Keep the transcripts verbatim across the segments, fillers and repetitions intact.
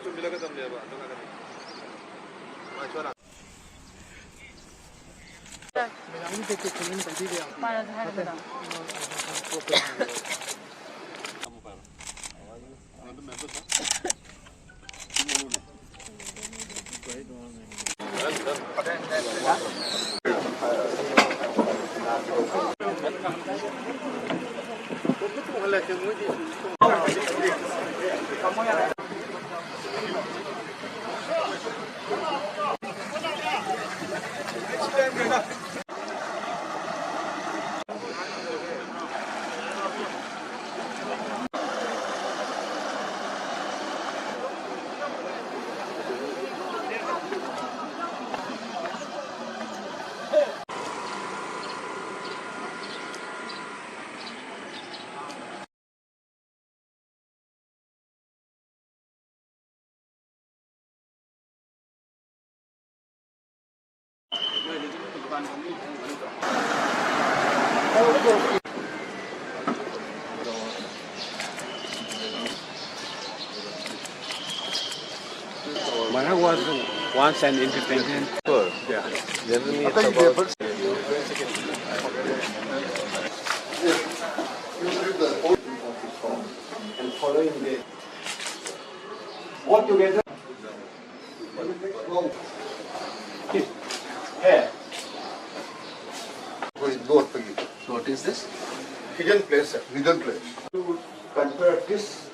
ꯆꯨꯝꯁꯤꯜꯂꯛꯀꯗꯕꯅꯦꯕ, ꯑꯗꯨ ꯉꯥꯛꯇꯅꯤ꯫ ꯃꯥꯏ ꯁꯣꯏꯔ- Maharaj was once an independent. Sure. Yeah. Generally, it's about What together? Hey. What is this? Hidden place, sir. Hidden place. To convert this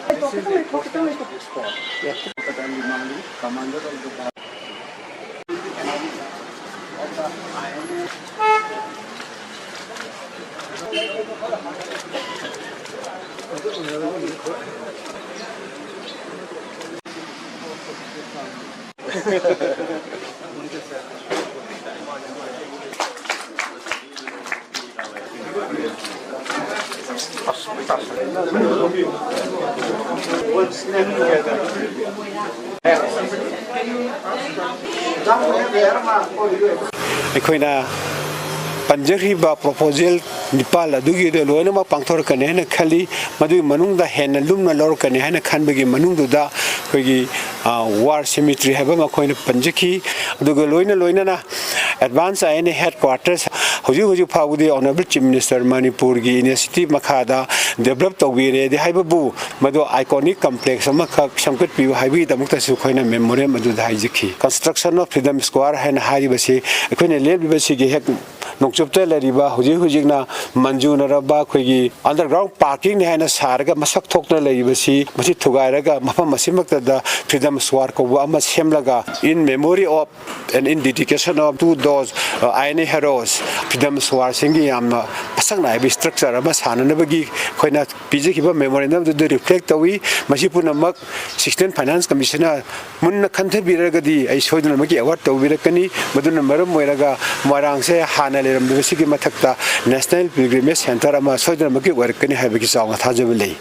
This is a question of this spot. Yes. Commander of the ꯑꯩꯈꯣꯏꯅ ꯄꯟꯖꯈ꯭ꯔꯤꯕ proposal ꯅꯤꯄꯥꯜ ꯑꯗꯨꯒꯤꯗꯣ ꯂꯣꯏꯅꯃꯛ ꯄꯥꯡꯊꯣꯔꯛꯀꯅꯤ ꯍꯥꯏꯅ ꯈꯜꯂꯤ꯫ ꯃꯗꯨꯒꯤ ꯃꯅꯨꯡꯗ ꯍꯦꯟꯅ ꯂꯨꯝꯅ ꯂꯧꯔꯛꯀꯅꯤ ꯍꯥꯏꯅ ꯈꯟꯕꯒꯤ ꯃꯅꯨꯡꯗꯨꯗ ꯑꯩꯈꯣꯏꯒꯤ, ꯑ, ꯋꯥꯔ ꯁꯤꯃꯤꯇ꯭ꯔꯤ ꯍꯥꯏꯕ ꯑꯃ ꯑꯩꯈꯣꯏꯅ ꯄꯟꯖꯈꯤ꯫ ꯑꯗꯨꯒ ꯂꯣꯏꯅ ꯂꯣꯏꯅꯅ advance I N A headquarters ꯍꯧꯖꯤꯛ ꯍꯧꯖꯤꯛ ꯐꯥꯎꯕꯗꯤ ꯑꯣꯅꯔꯦꯕꯜ ꯆꯤꯐ ꯃꯤꯅꯤꯁꯇꯔ ꯃꯅꯤꯄꯨꯔꯒꯤ ꯏꯅꯤꯁꯤꯌꯦꯇꯤꯚ ꯃꯈꯥꯗ ꯗꯦꯕꯂꯞ ꯇꯧꯕꯤꯔꯦꯗꯤ ꯍꯥꯏꯕꯕꯨ, ꯃꯗꯨ ꯑꯥꯏꯀꯣꯅꯤꯛ ꯀꯝꯄ꯭ꯂꯦꯛꯁ ꯑꯃꯈꯛ ꯁꯦꯝꯒꯠꯄꯤꯌꯨ ꯍꯥꯏꯕꯒꯤꯗꯃꯛꯇꯁꯨ ꯑꯩꯈꯣꯏꯅ ꯃꯦꯃꯣꯔꯦꯟ ꯑꯗꯨꯗ ꯍꯥꯏꯖꯈꯤ꯫ ꯀꯟꯁꯇ꯭ꯔꯛꯁꯟ ꯑꯣꯐ ꯐ꯭ꯔꯤꯗꯝ ꯁ꯭ꯀ꯭ꯋꯥꯔ ꯍꯥꯏꯅ ꯍꯥꯏꯔꯤꯕꯁꯤ ꯑꯩꯈꯣꯏꯅ ꯂꯦꯞꯂꯤꯕꯁꯤꯒꯤ ꯍꯦꯛ ꯅꯣꯡꯆꯨꯞꯇ ꯂꯩꯔꯤꯕ, ꯍꯧꯖꯤꯛ ꯍꯧꯖꯤꯛꯅ ꯃꯟꯖꯨꯅꯔꯕ ꯑꯩꯈꯣꯏꯒꯤ ꯑꯟꯗꯔꯒ꯭ꯔꯥꯎꯟ ꯄꯥꯔꯀꯤꯡꯅꯤ ꯍꯥꯏꯅ ꯁꯥꯔꯒ ꯃꯁꯛ ꯊꯣꯛꯇꯅ ꯂꯩꯔꯤꯕꯁꯤ, ꯃꯁꯤ ꯊꯨꯒꯥꯏꯔꯒ ꯃꯐꯝ ꯑꯁꯤꯃꯛꯇꯗ ꯐ꯭ꯔꯤꯗꯝ ꯁ꯭ꯀ꯭ꯋꯥꯔ ꯀꯧꯕ ꯑꯃ ꯁꯦꯝꯂꯒ, in memory of and in dedication of to those, uh, I N A heroes, freedom ꯁ꯭ꯀ꯭ꯋꯥꯔꯁꯤꯡꯒꯤ ꯌꯥꯝꯅ ꯃꯁꯛ ꯅꯥꯏꯕ ꯁ꯭ꯇ꯭ꯔꯛꯆꯔ ꯑꯃ ꯁꯥꯅꯅꯕꯒꯤ ꯑꯩꯈꯣꯏꯅ ꯄꯤꯖꯈꯤꯕ ꯃꯦꯃꯣꯔꯦꯟꯗꯝꯗꯨꯗ ꯔꯤꯐ꯭ꯂꯦꯛ ꯇꯧꯏ꯫ ꯃꯁꯤ ꯄꯨꯝꯅꯃꯛ ꯁꯤꯛꯁꯇꯤꯟ ꯐꯥꯏꯅꯥꯟꯁ ꯀꯃꯤꯁꯟꯅ ꯃꯨꯟꯅ ꯈꯟꯊꯕꯤꯔꯒꯗꯤ ꯑꯩ ꯁꯣꯏꯗꯅꯃꯛꯀꯤ ꯑꯦꯋꯥꯔꯗ ꯇꯧꯕꯤꯔꯛꯀꯅꯤ꯫ ꯃꯗꯨꯅ ꯃꯔꯝ ꯑꯣꯏꯔꯒ ꯃꯣꯏꯔꯥꯡꯁꯦ ꯍꯥꯟꯅ ꯂꯩꯔꯝꯂꯤꯕꯁꯤꯒꯤ ꯃꯊꯛꯇ ꯅꯦꯁꯅꯦꯜ ꯄꯤꯜꯒ꯭ꯔꯤꯃꯦꯖ ꯁꯦꯟꯇꯔ ꯑꯃ ꯁꯣꯏꯗꯅꯃꯛꯀꯤ ꯑꯣꯏꯔꯛꯀꯅꯤ ꯍꯥꯏꯕꯒꯤ ꯆꯥꯎꯅ ꯊꯥꯖꯕ ꯂꯩ꯫